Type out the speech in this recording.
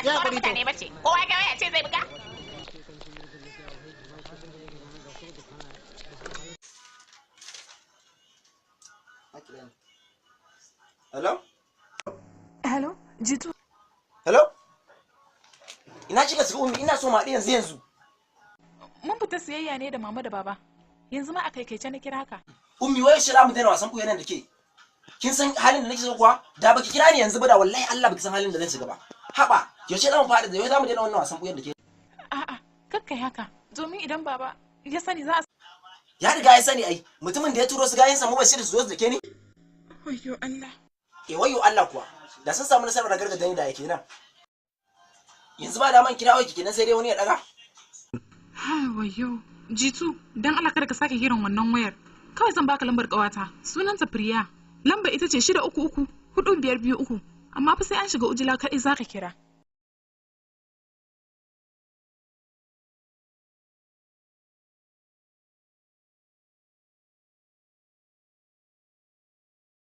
Ba Ya sauran hakuri to. mutane ba ce. Kowa ga waya ce zai buga. Hello? Hello, Jitu. Hello? Ina kika shiga Ummi? Ina so mu haɗu yanzu yanzu. Mun fita siyayya ne da mama da baba. Yanzu ma a kaikaice na kira ka. Ummi, wai shi mu daina wasan ɓuya nan da ke. Kin san halin da nake shiga kuwa? Da baki kira ni yanzu ba da wallahi Allah baki san halin da zan shiga ba. Haba, yaushe za mu fara da yaushe za mu daina wannan wasan ɓuyar da ke? A'a, kakkai haka. Domin idan baba ya sani za a Ya riga ya sani ai, mutumin da ya turo su gayin samu Bashir su zo su dake ni. Wayyo Allah. Eh, wayyo Allah kuwa. Da sun samu nasarar gargaɗa ni da yake nan. Yanzu ba daman kira wai kenan sai dai wani ya daga. Ha wayyo. Jitu, dan Allah kada ka sake kiran wannan wayar. Kawai zan baka lambar kawata. Sunanta Priya. Lamba ita ce 633 4523. Amma fa sai an shiga ujila kaɗai zaka kira.